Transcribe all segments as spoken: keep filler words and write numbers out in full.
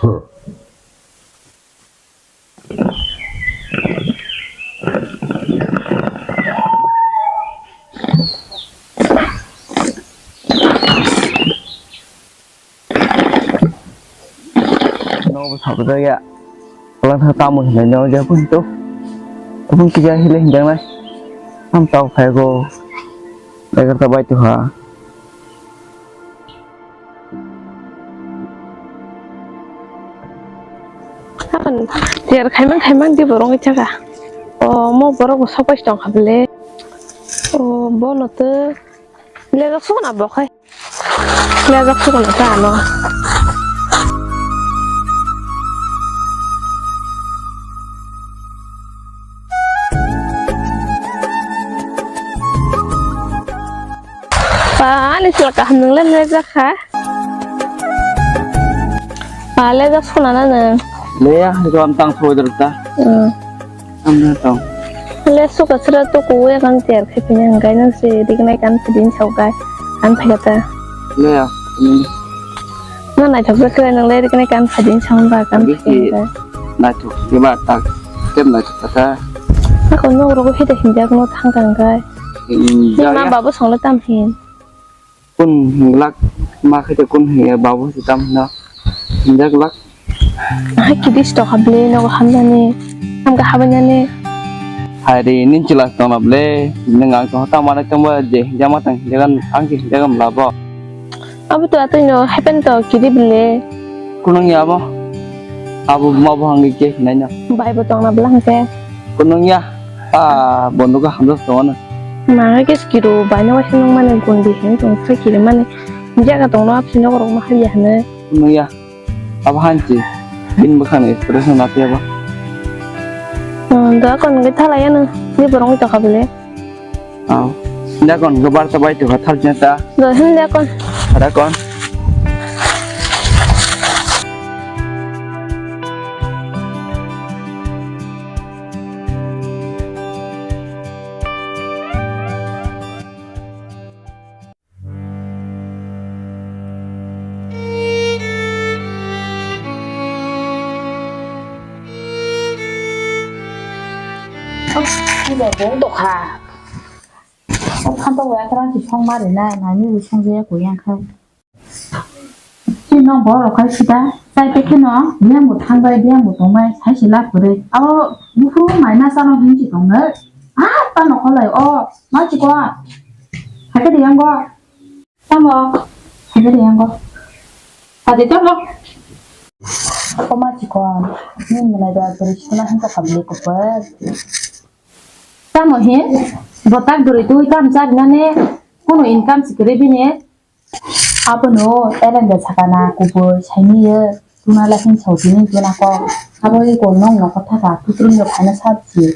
Nogo bo sabajak ya. Ulang thang tamo hinwi no ya pun to. Abun kisa hile hinjak nai. Ham tau khai go. Egarta bai to ha. Apan tiar khaimang khaimang di borong ichaka. O mo borok bo sopai tong kha bele. O bono to lejak sukna bo khai. Lejak sukna ta ano. Pa, ani sila kaham nung le lejak kha. Pa, lejak sukna na nung. Leya, ito ang tang soi dal ta. Hmm. Amna tong. Le suka sra to ko ya kan tiar khe pini ang gai nang se dik nai kan pidin sau gai an phai ta. Leya. Hmm. Na nai thok kre nang le dik nai kan pidin sau ba kan Bisi phai ta. Nai thok ke ba tak. Kem nai thok ta. Ako no ro ko hita hinjak no thang thang gai. Hmm, Ni ya, ma ya. Babu song le tam hin. Kun hinglak ma khe te kun hinglak babu se tam hino hinjak glak. Hai kidis to hable nogo hamjani hamga habanjani. Hai ri nin chila tong na ble nang ang tong ta mana tong ba je hinjak ma tang hinjak ang ke hinjak am labo. Abo to atoi no happen to kidi ble. Kunung ya abo. Abo ma bo hangge ke hinai no. Bai bo tong na bla hangke. Kunung ya. Ah, bondo ka hamjak tong na. Mangwi khe sikiro baino waisa nung mani gundi hin tong khe kiri mani jaga tongno aphi nogo rok ma habya hwnwi. Nungya. Abo hanchi. Bini bwkhani expression na phiya ba. Hmm, da kon ngi thala ya nung. Ni borong wi tokha bele. Aw. Da kon go barta bai tokha thal jin ta. Da hin da kon. Da kon. Ibo bung tokha. O phantok ya kwrang si song mari na, nani bo song je ko yang kha. Chini nok borok khai sida, chai te kheno biyang bo thang bai, biyang bo tong bai, sai se lab kwrwi. Abo buphuru mai ma chano hinwi si tong nai. Ah, ta nokholai o, ma chikon. Hai khe de yang go. Tamo? Hai khe de yang go. Adi tamo? Ako ma chikon. Ni mwnai da bwrwi sikla hwn tokha bwlwi kupur. Tamo hin? Bo tak bwrwi twi kam chari nani? Kunu income si kwrwi bini? Abono eleng de sakana kubui saini ye tuna lahin sautini tuna kok. Abo iko nong nokho thaka kutrung yo phaina sabsi.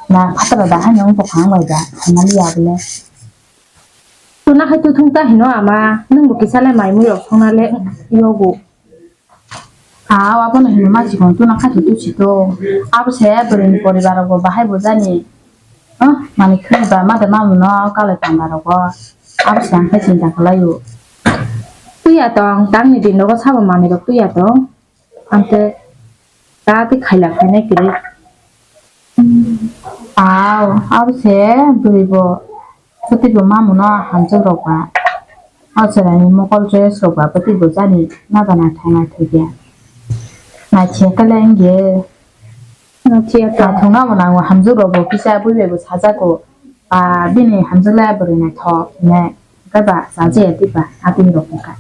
Na phataro da hani wng tokha ang bai da phaina li abole. Tuna khai tuthung ta hino ama nung bo kisa le mai mui rok songna le yogo. Aw, abono hino ma chikon tuna khato tusi to. Abo se bwrwini poribar rogo bahai bo jani. Ah, mani khwrwngba mada mamuno kalai panda rogo. Abo se ang khe chinta khlai o. Twiya tong, tangni din rogo sabo manwi rok twiya tong. Amte ta twi khaila khainai kwrwi. Aw, abo se bwrwi bo. Bwtwi bo mamuno hamjwk rok ba. O chwraini mokol dress rok ba bwtwi bo jani nada naithok naithok ya. Naithok khe le wngya. Naithok ya. Naithok nabo nango hamjwk rok bo kisa bui bai bo sajago. Ba bini hamjwk le bwrwi naithok hinwi. Hwnkhe ba chaja ya twi ba atwi rok wngkha.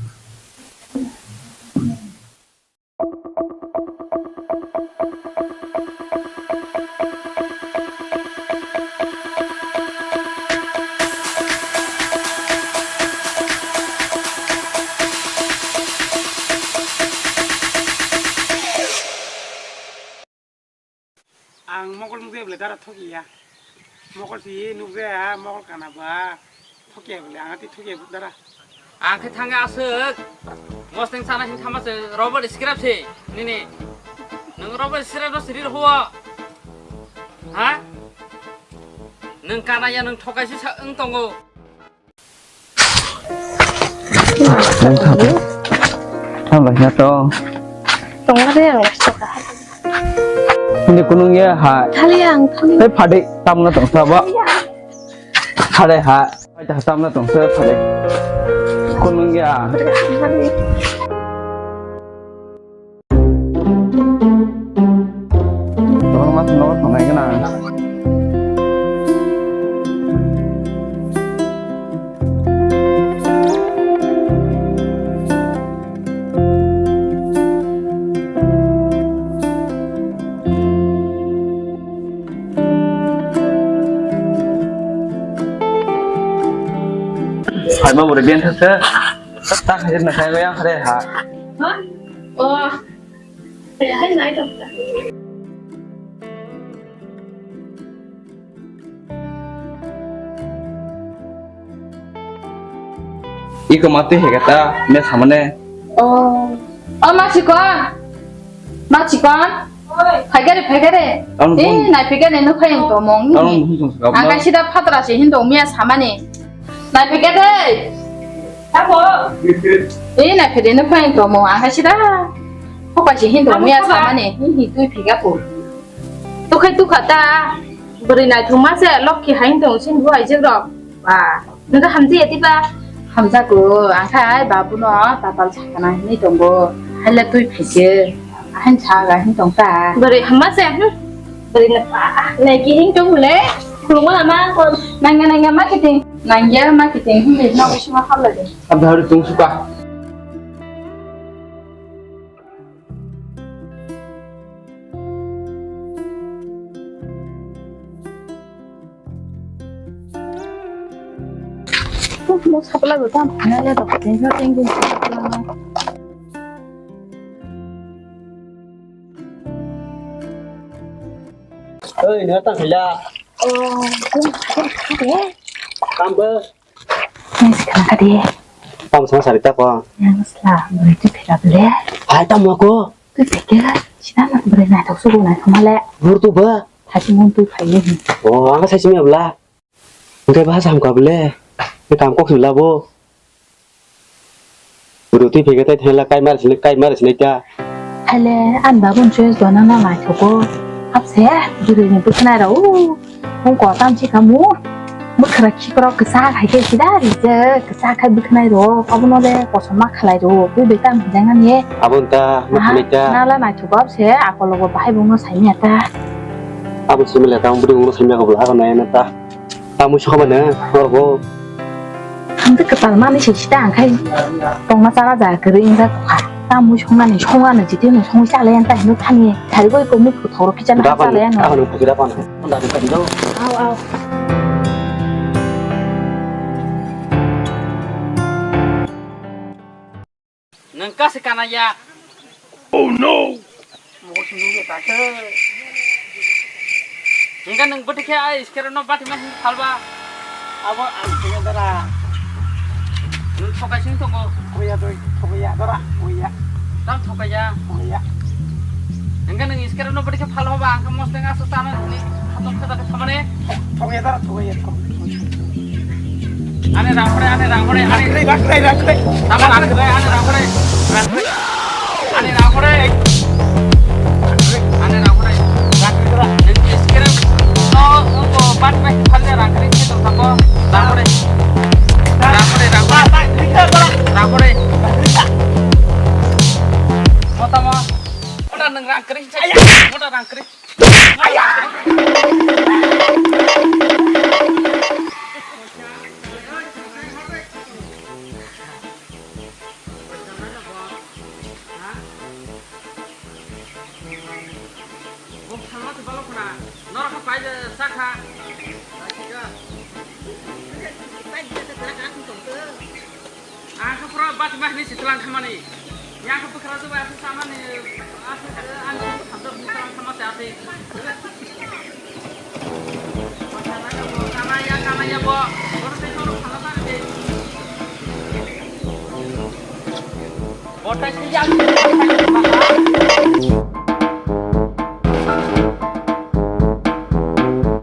Ang mokol nukjai bwle dara thokiya. Mokol si nukjaya, mokol kana ba thokiya bwle, ang ati thokiya bwle dara. Ang khe thangwi aswk. Mosneng sana hin thama se rubber scrap se nini. Nwng rubber scrap no siri rw huo. Ha? Nwng kana ya nwng thokai si sa wng tongo. Nwng thang. Thang bai na to. Tongma de ang soka. Hindi kunung ya ha. Thali ang, thali. Hei, phadi tamna tongsa ba. Thali ha. Ai ta tamna tongsa phadi. Kunung ya. Thali. Tong mas no tongai gana. Hai ma bore bian thasa. Tak hajar na khai yang hare ha. Ha? Oh. Hai hai nai to. Iko mati hegata me samane. Oh. Oh, ma chikon. Ma chikon. Phaikare, phaikare. Ang Eh, phone. Nai phaikare no phai ang tomong. Ang phone song saka. Ang kai sida phatra se hindo miya samani. Nai phaikare. Tamo. Eh, nai phaikare no phai ang tomong. Ang kai sida. Khokai se hindo Ang miya khoba. Samani. Hi hi tui phika po. Tukhai tukha ta, bwrwi naithokma se, lokhi hai wng tong sini bo aijak rok. Ba, nokha hamjaya tiba? Hamjago, ang khai babu no tapal sakana hinwi tongo. Haila twi phaikhe, ahan saga hin tong ta. Bwrwi hamma se, hmm. Bwrwi na pa, naiki hin tong le. Khulungma lama kon. Nangya nangya ma kiting, nangya ma kiting, hmm, no bisma khalai de. Abdhar tung suka. Mo sapla do tam phana le do, tenga tenga. Oi, no tang khila. Oh, kum kum kum. Tam ba. Nai si khana kha di. Tamo sama sari ta ko. Yang sla, bwrwi twi phika bole. Hai tamo ko. Twi phika, sida na bwrwi naithok sugo naithok male. Bur tu ba. Thasi mon twi phai ni. Oh, ang sai simi abla. Engkai ba sam ka bole. Ni kam kok sila bo. Bwrwi twi phika tai thela kai mar sini, kai mar sini ta. Hale, an babun choice dona na naithogo. Hapse, bwrwi ni bwkhnai rao. Hung ko tam chi kamu. Bwkhra khikrok kwchak hai khe sida rijak, kwchak khai bwkhnai rok, abono le kosom ma khlai rok, twi bai tam hwnjak nani. Abon ta, ma Aha, khlai ta. Nala naithogo abse, akologo bahai bongno saimya ta. Abo simile ta, bwrwi bongno saimya ko bwla ko nai na ta. Tamo sokma ne, orbo. Hamte kwtal mani se sita ang khai tongma chara ja kwrwi wngjak kha. Tamo songnani, songnani jiti no songwi chalai ang ta hino thani. Sari goi komni phuthoro kichana Dapan, chalai ano. Ako nung pagida pan. Honda ni pagida. Aw, aw. Nwng kasi kana ya? Oh no! Mogo simi ya ta khe. Hingga nwng bwtwi khe ai iskero no bati ma hing phalba. Abo ang khe dara. Nwng thokai sing tongo. Oya doi, thokai ya dara, oya. Tam thokai ya. Oya. Hingga nwng iskero no bwtwi khe phalba ba ang khe mosdeng aso tana ni khatok khatok khe thamani. Thokai ya dara, thokai ya, thokai. Ane rang hore, ane rang hore, ane. Rang hore, rang hore, rang hore. Tamo rang hore, ane rang hore. Rang hore. Ane rang hore. Ane rang hore. Rang hore. Nang iskere. No, no, bat mai phal de rang hore, khe tong tamo. Rang hore. Rang hore, rang hore. Rang hore. Mo tamo. Mo da nang rang hore. Mo da rang hore. Ang khe pura bati ma hinwi se tlang khamani. Yang khe bwkhra jeba aswk samani. Aswk ani khe thamjak bwkhra khamase aswk. Kanaya, kanaya bo. Bono tei bono phala tang de. Botai se yang.